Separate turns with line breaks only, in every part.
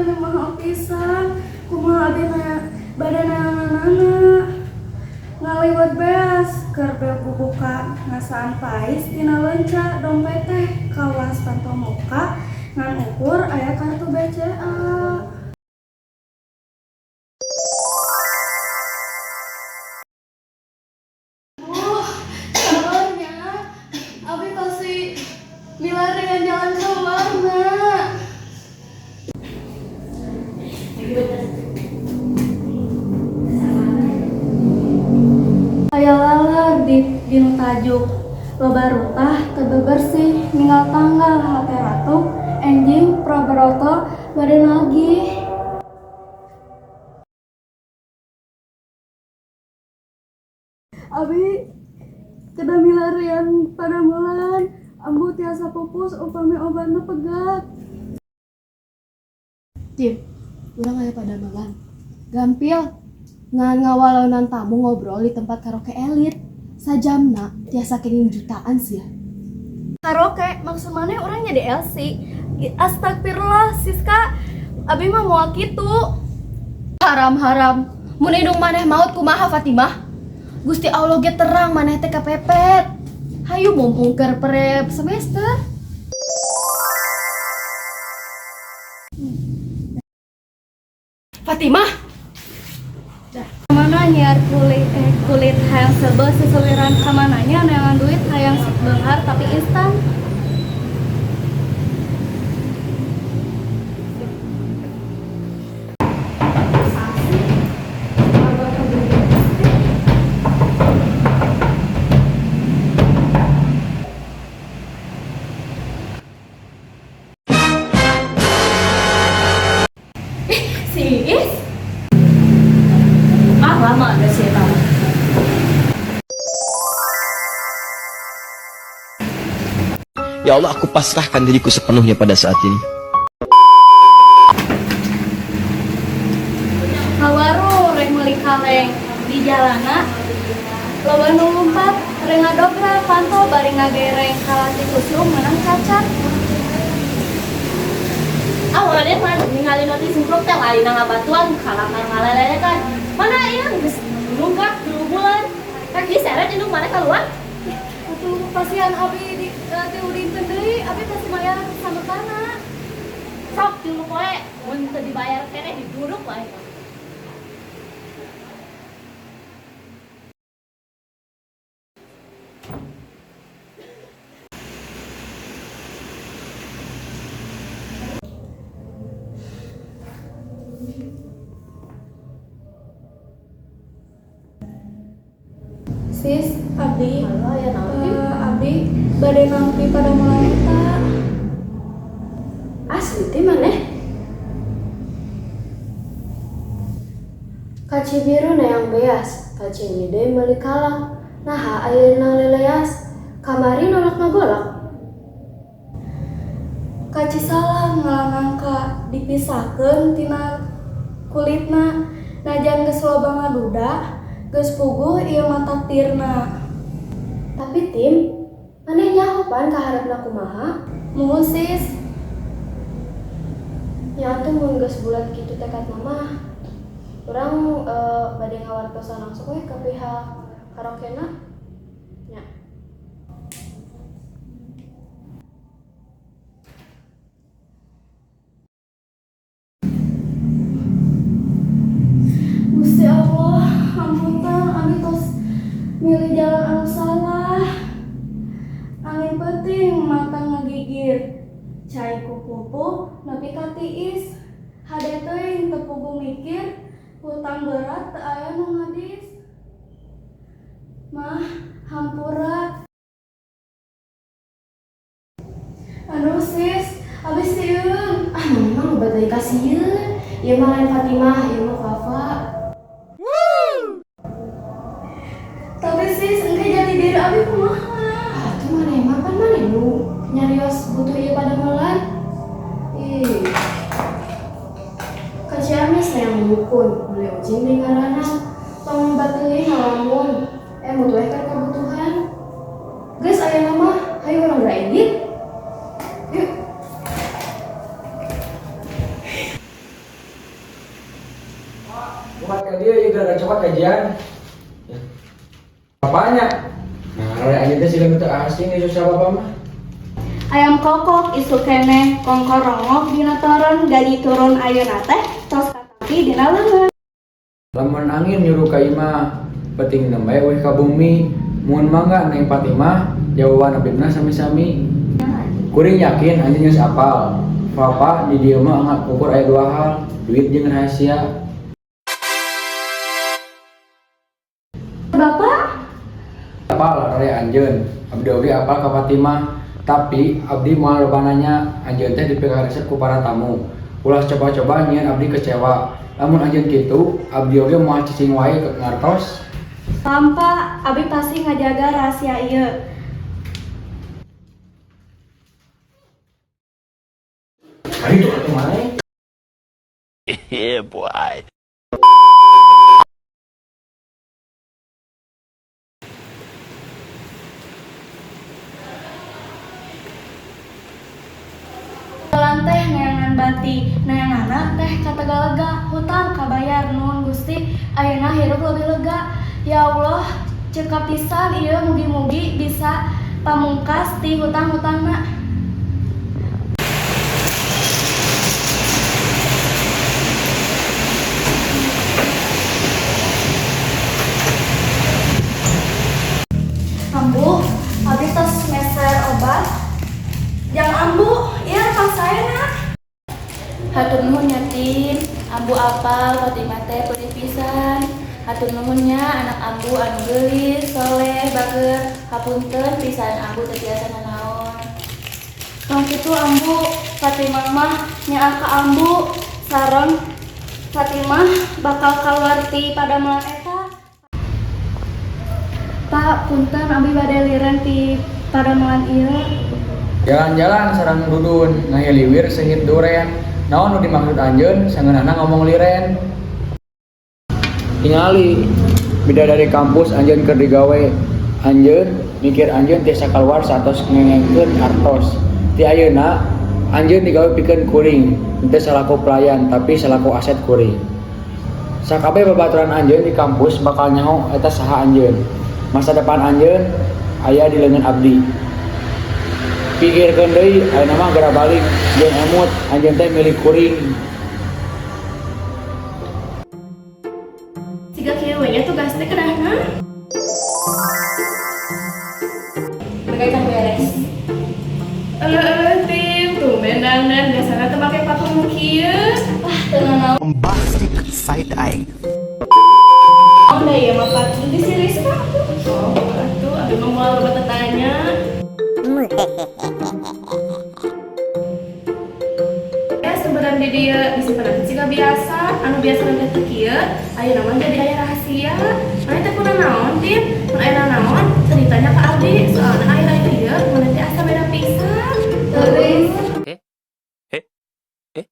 teh mahal pisan. Kumaha abi na bade neanganana. Ngaliwet beas keur bubuka ngasaan pais tina leunca dompet teh kawas panto muka ngan ukur aya kartu BCA. Bu, sabarnya abi pasti milarian jalan keluarna. Aya laler di dinu tajuk loba rutah teu bebersih ninggal tanggal hate ratuk enjing Probroto bade nagih. Abi kedah milarian padamelan ambu tiasa pupus upami obatna pegat.
Tim, urang aya padamelan. Gampil, ngan ngawalonan tamu ngobrol di tempat karaoke elit. Sajamna tiasa kenging jutaan sih.
Karaoke maksud maneh urang jadi LC? Astagfirullah, Siska, abi mah moal kitu.
Haram-haram. Mun indung maneh maut kumaha, Fatimah? Gusti Allah ge terang maneh teh kepepet. Hayu mumpung keur prep semester. Fatimah,
Kamana nyiar kulit hayang sebel sesuliran, kamananya neangan duit hayang beunghar tapi instan.
Si Iis. Ah, lama ada sih tahu.
Ya Allah, aku pasrahkan diriku sepenuhnya pada saat ini.
Kawaru rek meuli kaleng di jalana loba nu lumpat rek ngadograk panto bari ngagereng kalati kusrum menang cacat.
Ah, urang mah ningali notis simprok teh lain ngabatuan kalakar ngalelekan. Mana ieu geus nunggak 3 bulan. Rek diseret indung maneh keluar.
Atuh pasihan abi di 3 dinten deui abi pasti mayar sametana.
Sok 3 poe mun teu dibayar keneh diduruk wae.
Sis, abdi
Halo, ya naon, Tim?
Abdi bade nampi padamelan eta.
Asli teh maneh? Ka Cibiru neang beas, ka Ciwidey meuli kalak. Naha ayeuna leleas, kamari nolak ngagolak.
Ka Cisalak ngala nangka dipisahkeun tina kulitna najan geus loba ngaduda geus puguh ieu mah takdirna.
Tapi Tim, maneh nyaho pan kaharepna kumaha?
Muhun, Sis.
Nya atuh mun geus bulat kitu tekadna mah. Urang bade ngawartosan langsung we ka pihak karaokena. Nya.
Gusti Allah, hapunten abi tos milih jalan anu salah. Angin peuting mata ngagigir. Cai ku pupuh nepi ka tiis. Hade teuing teu puguh mikir, hutang berat teu aya nu ngadis. Mah, hampura. Aduh sis, abi sieun.
Ah, maneh mah loba teuing kasieun. Ieu mah lain Fatimah, ieu mah Fafa.
Tapi sis, engke jati diri abi kumaha?
Atuh maneh mah pan maneh nu nyarios butuh ieu padamelan. Ih. Ka Ciamis neang dukun, meuli ucing deui ngaranna. Tong loba teuing ngalamun. Emut we keur kabutuhan. Geus ayeuna mah, hayu urang geura indit. Yuk.
Buat ka dia ieu gara-gara coklat kajian. Bapaknya. Nah, rek anjeun teh siga nu teu asing di susah bapak mah.
Ayam kokok isuk keneh kongkor rongok dina toron gaji turun ayeuna teh tos katampi dina leungeun.
Lamun angin nyuruh ka imah, penting nembe euy ka bumi. Mun mangga Neng Fatimah, jawaban abdi sami-sami. Kuring yakin anjeun geus apal. Papa di dieu mah angkat ukur aya dua hal, duit jeung rahasia.
Bapak.
Apal rare anjeun, abdi oge apal ka Fatimah. Tapi abdi moal loba nanya, anjeun teh dipikaresep ku para tamu. Ulah coba-coba nyieun abdi kecewa. Lamun anjeun kitu, abdi oge moal cicing wae ke ngartos.
Pampa, abi pasti ngajaga rahasia ieu.
Hari itu atuh maneh.
Yeah, boy.
Jalan teh neangan bati, neanganna teh ka Tegalega, hutang kabayar nuhun Gusti, ayeuna hirup lebih lega. Ya Allah, cekap pisan ieu mugi-mugi bisa pamungkas ti hutang-hutangna. Ambu, abi tos meser obat. Jang ambu, ieu saya nak.
Hatur nuhun nya Tim, ambu apal Fatimah teh pelit pisan. Hatur nuhun nya anak ambu anu geulis, soleh, bager. Hapunten pisan ambu teu tiasa nanaon.
Tong kitu ambu, Fatimah mah nyaah ka ambu, sareng Fatimah bakal keluar ti padamelan eta. Pak, punten abi bade liren ti padamelan ieu.
Jalan-jalan sareng dudun, ngahiliwir seungit duren. Naon nu dimaksud anjeun sangeunahna ngomong liren? Tingali, bidadari kampus anjeun keur digawe. Anjeun mikir anjeun tiasa kaluar saatos ngengengkeun artos. Ti ayeuna anjeun digawe pikeun kuring, henteu salaku pelayan tapi salaku aset kuring. Sakabeh babaturan anjeun di kampus bakal nyaho eta saha anjeun. Masa depan anjeun aya di leungeun abdi. Pikirkeun deui ayeuna mah geura balik jeung emut anjeun teh milik kuring.
Siga kieu we nya tugas teh kedahna. Mereka can beres.
Eleuh Tim, tumben dandan biasana teu make parfum nu kieu.
Ah, teu nanaon
Bombastic side eye.
da ieu mah Pak. Di si Rizka atuh.
Oh, atuh abdi mah moal loba tetanya. Ya sebenarnya di dieu disimpan siga biasa, anu biasa teh teu kieu, ayeuna mah jadi aya rahasia. Maneh teh kudu naon, Tim? Mun aya naon, ceritanya ka abdi, soalna akhir-akhir ieu maneh teh asa beda pisan.
Terus
Eh? Eh? Eh?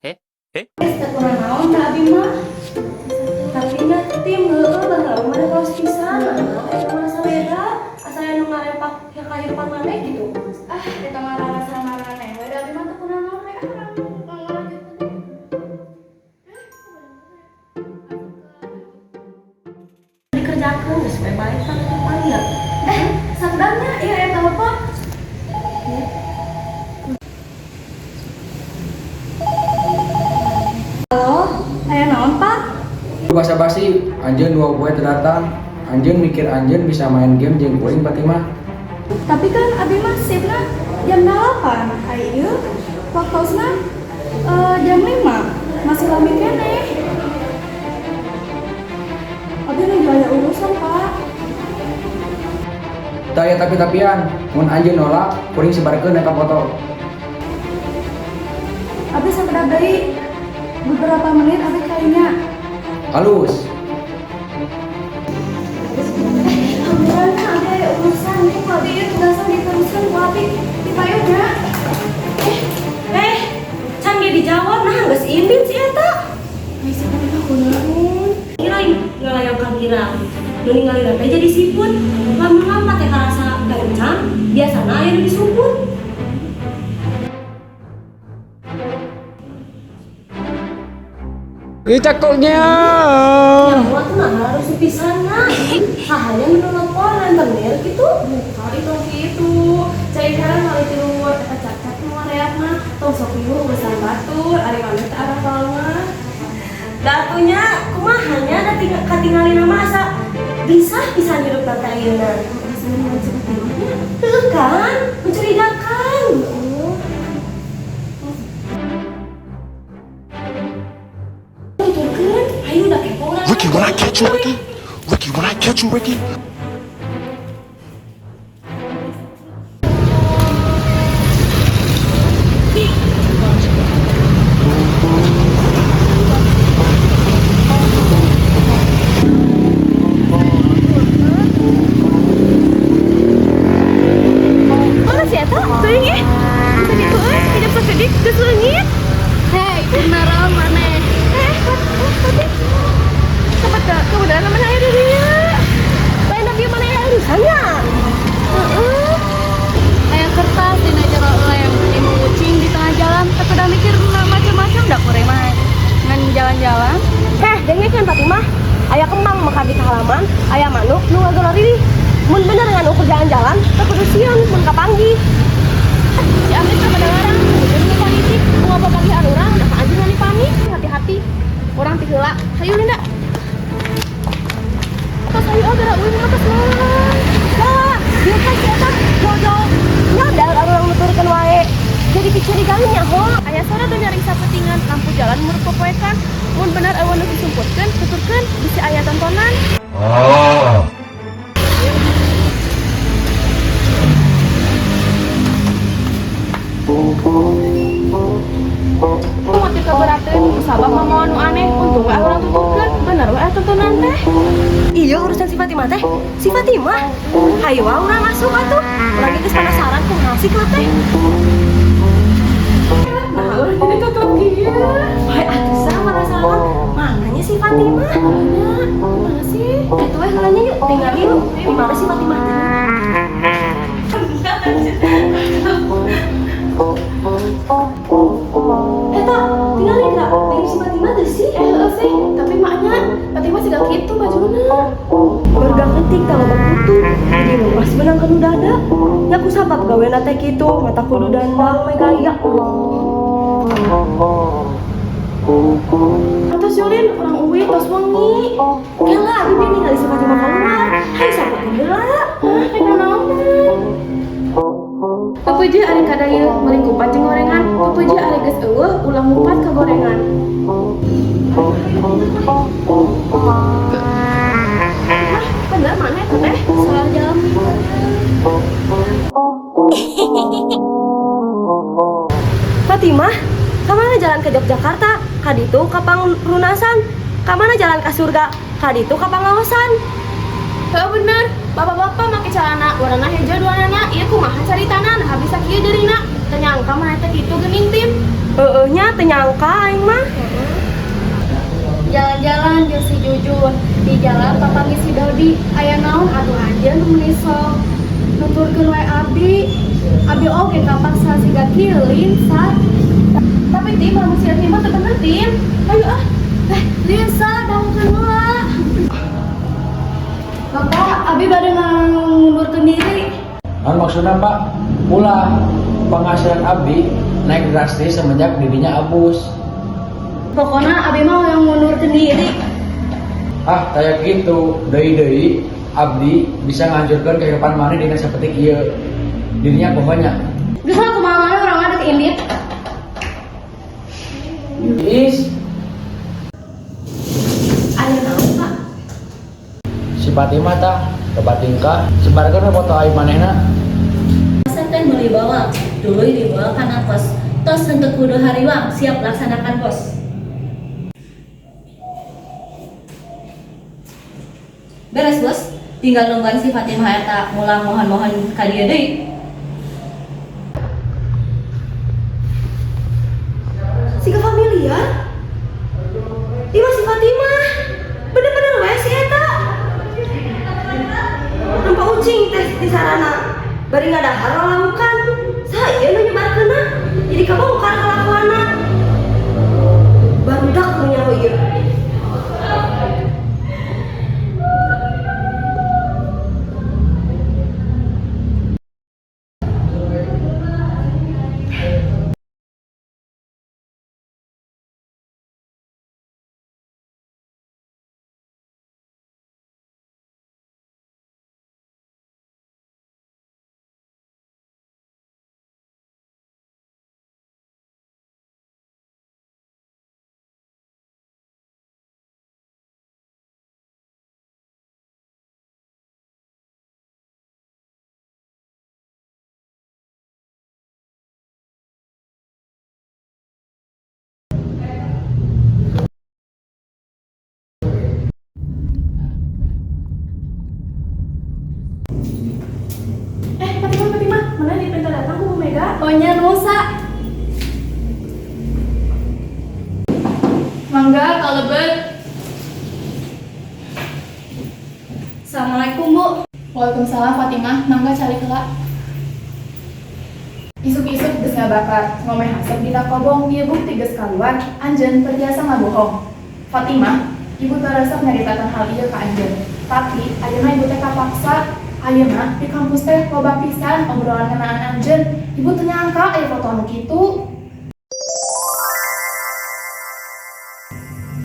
Eh? Eh?
teu kunanaon da abi mah.
Tapi nya Tim heueuh baheula maneh kaos pisan, naon eta mah asa beda, asa aya nu ngarempak kahirupan maneh gitu.
Ah, eta mah rasa maraneh we da abi mah teu kunanaon we urang ngalanjutkeun.
Dikerjakeun geus we balik panutupan ya.
Eh, sakdangnya ieu aya telepon. Halo, aya naon, Pak?
Basa basi, anjeun dua poe teu datang. Anjeun mikir anjeun bisa main game jeung kuring Fatimah.
Tapi kan abi mah shiftna jam 8. Ai ieu waktosna jam 5. Masih lami keneh. Abi nuju aya urusan, Pak.
Teu aya tapi-tapian, mun anjeun nolak, kuring sebarkeun eta foto.
Abi sakedap deui beberapa menit abi kalinya.
Halus.
Hampurana abi aya urusan nih, ku abi ieu tugasan diteruskeun ku abi dipayunna.
Eh, can ge dijawab nah geus indit si eta.
Ai si Fatimah kunaon?
Kirain ngalayang ka girang. Nu ningali teh jadi siput. Lama-lama teh karasa gancang, biasana aya nu disumput.
Ih, cakepnya.
Nyawa tuh nah harus pisan nah. Hahanya nu nelpon rentenir gitu.
Buka itu gitu. Cai heran kali tilu eta cacak nu reak mah tong sok riweuh urusan batur ari maneh teh arapal mah.
Da atuh nya kumaha nya da katingalina mah asa bisa pisan hidup teh ayeuna.
Asa nu seperti mah.
Heuh kan, mencurigakan.
Oh.
Tuturkeun, ayo udah kepo urang.
Ricky, when I catch you, Ricky, Ricky, when I catch you, Ricky.
Mana sih eta? Teuing ih. Bisa gitu euy, hidup sakedik geus leungit. Hei, kunaon maneh? Eh, tapi kebetulan mana aya di dieu.
Lain tapi mana aya urusannya?
Heeh. Aya kertas dina jero lem, imu ucing di tengah jalan, teu kudu mikir macam-macam da kuring mah. Ngan jalan-jalan.
Heh, dengekeun Fatimah. Aya kembang mekar di halaman, aya manuk nu ngagolorilih. Mun bener ngan ukur jalan-jalan, teu kudu sieun mun kapanggih.
Si Amir sama dengaran, kemudian politik, mau papagihan urang, nah anjing ngani panik, hati-hati. Urang ti heula. Hayu Linda. Tos hayu ah geura ulin mah tos leung.
Lah, dieu kan si eta jol-jol nyadar urang nuturkeun wae. Jadi kecurigaan nyaho.
Aya sora tuh nyaring sapetingan, lampu jalan muruk popoekan. Mun bener euweuh nu disumputkeun, tuturkeun bisi aya tontonan. Motif keberateun sabab mamawa nu aneh, untung we urang tuturkeun, bener we tontonan teh.
Iya urusan si Fatimah teh. Si Fatimah. Hayu wae urang asup atuh. Urang geus penasaran kumaha sih klub teh.
Nah, urang jadi tutup kieu.
Wah, atuh sa penasaran. Mananya si Fatimah?
Mana sih?
Itu we heula nya yuk, tinggal yuk. Di mana si Fatimah teh? Eta, tinggal enggak? Mirip si Fatimah teh sih.
Eh, heueuh sih, tapi maknya Fatimah siga kitu bajuna.
Berga ketik kalau kutu. Jadi lepas benang kanu dada. Nya ku sabab gawena teh kitu, mata kudu dandang we gaya.
Atuh Yulin, urang uwi tos wengi.
Kela, abi ningali si Fatimah keluar. Hayu sampeurkeun heula.
Hah, rek nanaonan? Pepeje ari kadayeuh meuli kupat jeung gorengan. Pepeje ari geus euweuh ulah ngupat ka gorengan. Hah, bener mana eta teh?
Salah jalmi.
Fatimah, kamana jalan ke Yogyakarta? Kaditu ka Pangrunasan. Kamana jalan ka surga? Kaditu ka Pangaosan.
Heuh bener, bapak-bapak make celana warna hejo duanana, ieu kumaha caritana nah bisa kieu jeurina. Teu nyangka maneh teh kitu geuning tim.
Heueuh nya teu nyangka aing mah.
Jalan-jalan jeung si Jujun di jalan papanggih si Dodi, aya naon atuh anjeun nu meuni sok nuturkeun wae abdi. Abdi oge kapaksa siga kieu Linsa.
Tapi tim, lamun si Tim mah teu bener tim. Ayo ah.
Eh, Linsa dangukeun heula. Bapak, abi bade ngundurkeun diri.
Naon maksudna, Pak? Ulah penghasilan abdi naik drastis semenjak dirinya abus.
Pokoknya abi mah yang ngundurkeun diri.
Ah, kayak gitu. Deui-deui abdi bisa menghancurkan kehidupan maneh dengan seperti ieu. Dirinya pokoknya.
Geus lah kumaha wae urang mah dek indit.
Is
Aya naon, Pak?
Si Fatimah tah loba tingkah, sebarkeun we foto aib manehna.
Asal teh meuli bawang, tuluy dibawa kana kos. Tos henteu kudu hariwang, siap laksanakan bos. Beres bos, tinggal nungguan si Fatimah eta mulang mohon-mohon ka dieu deui.
Siga familiar? Ieu mah si Fatimah. Bener-bener we si eta. Nampak ucing teh di sarana. Bari ngadahar lalamukan. Saha ieu nu nyebarkeunna? Jadi kabongkar kalakuanna. Barudak nu nyaho ieu. Nya Nusa.
Mangga kalebet.
Assalamualaikum, Bu.
Waalaikumsalam Fatimah, mangga calik heula. Isuk-isuk geus ngabakar, ngomeh hasep dina kobong, ieu bukti geus kaluar, anjeun teu tiasa ngabohong. Fatimah, ibu teu resep nyaritakeun hal ieu ka anjeun. Tapi ayeuna ibu teh kapaksa, ayeuna di kampus teh loba pisan obrolan ngeunaan anjeun. Ibu teu nyangka aya foto anu kitu.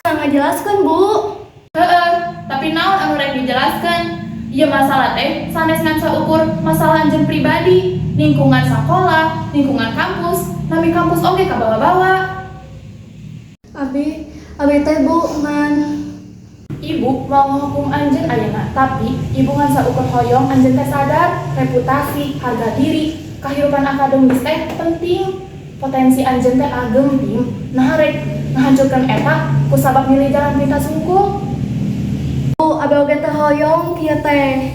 Ngajelaskeun, Bu.
Heeh, tapi naon anu rek dijelaskeun? Ieu masalah teh sanes ngan saukur masalah anjeun pribadi, lingkungan sakola, lingkungan kampus, nami kampus oge kabawa-bawa.
Abi, abi teh, Bu, ngan
Ibu moal ngahukum anjeun ayeuna, tapi ibu ngan saukur hoyong anjeun teh sadar reputasi, harga diri, kahirupan akademis teh penting. Potensi anjeun teh ageng, Tim. Nah, rek ngahancurkeun eta ku sabab milih jalan pintas hungkul.
Bu, abi oge teh hoyong kieu teh.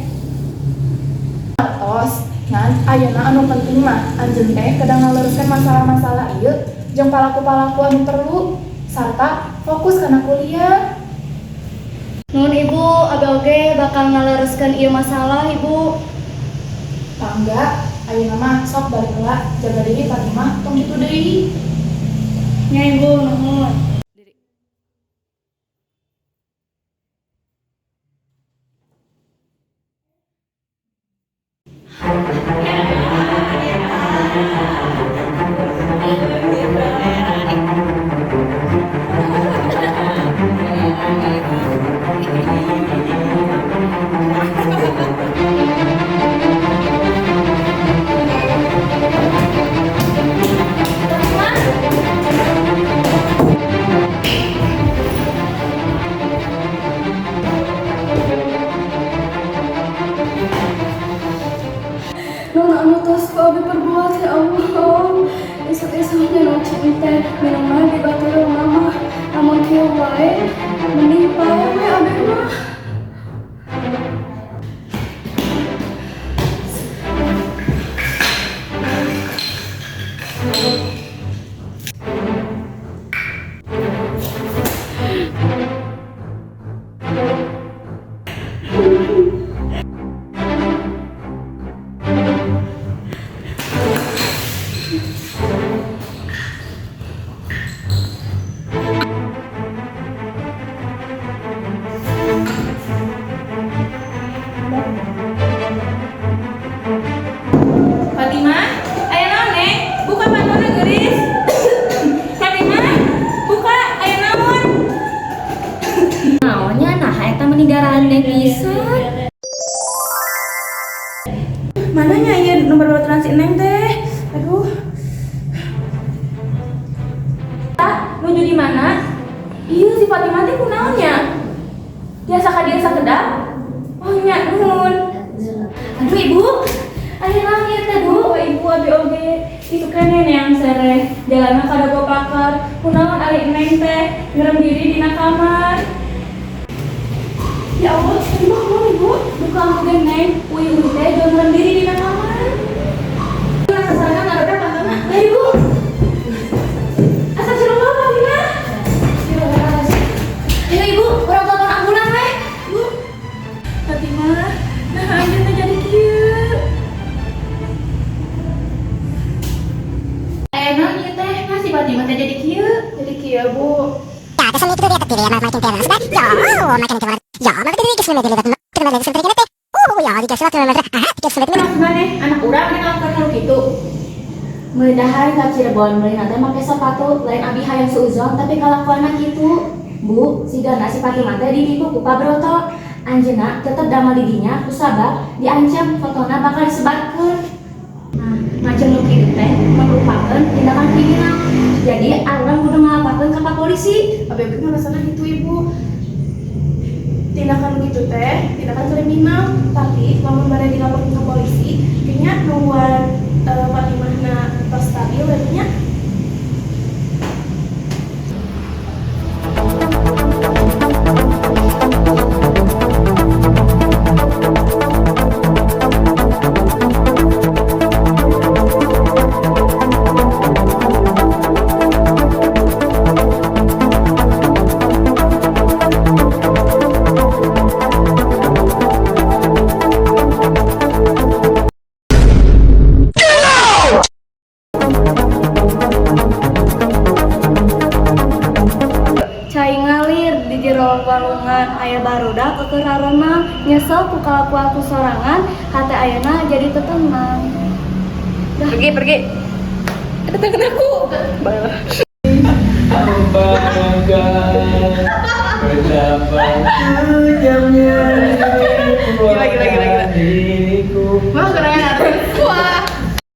Tos, ngan ayeuna anu penting mah anjeun teh kedah ngaluruskeun masalah-masalah ieu jeung palaku-palaku anu perlu sarta fokus kana kuliah.
Nuhun, Ibu, abi oge bakal ngaleruskeun ieu masalah, Ibu.
Mangga, ayeuna mah sok balik heula, jaga diri Fatimah, tong kitu deui.
Nya, Ibu, nuhun. Naon anu tos ku abi perbuat, ya Allah? Isuk-isuk minum teh minuman di batur mama. Lamun kieu wae mending paeh we abi mah.
Fatimah, aya naon, Neng? Buka pantona geulis. Fatimah, buka, aya naon?
Naonnya, nah eta meni garandeng pisan.
Mana nya ieu nomor baturan si Neng teh? Aduh. Ah, nuju di mana? Iya, si Fatimah teh kunaon nya? Tiasa ka dieu sakedap? Oh nya, nuhun. Aduh, Ibu. Aya naon ieu teh, Bu? Oh, Ibu, abi oge. Itu kan yang sereh. Jalanna kada pakar. Kunaon ari Neng teh ngerem diri dina kamar? Ya Allah, Fatimah kunaon, Ibu? Duka oge Neng, uih uih teh jauh ngerem diri dina kamar. Nah, sasana ngaroda pantona. Lah, Ibu. Astagfirullah, Fatimah.
Ayo, Ibu, urang telepon ambulan weh.
Bu. Fatimah, nah anjeun teh jadi kieu. Aya naon ieu teh? Nah, si Fatimah teh jadi kieu.
Jadi kieu, Bu.
Maneh anak urang rek ngalakukan hal kitu.
Meuli dahar ka Cirebon, meuli teh make sepatu, lain abi hayang suuzon tapi kalakuanna kitu. Bu, sigana si Fatimah teh ditipu ku Pak Broto. Anjeunna tetep damel di dinya kusabab diancam fotona bakal disebarkeun. Nah, macam nu kitu teh merupakan tindakan kriminal. Jadi urang kudu ngalaporkeun ka Pak Polisi.
Abi oge ngarasana gitu, Ibu. Tindakan gitu teh, tindakan kriminal, tapi lamun bade dilaporkeun ke polisi, kayaknya nungguan Fatimahna tos stabil we nya.
di jero walungan, aya barudak keur renang, nyesel ku kalakuan ku sorangan, hate ayeuna jadi teu tenang.
Pergi, pergi. Ada tangan aku.
Bayangkan betapa kejamnya.
Gila, gila, gila, gila.
Diriku.
Wah, keren.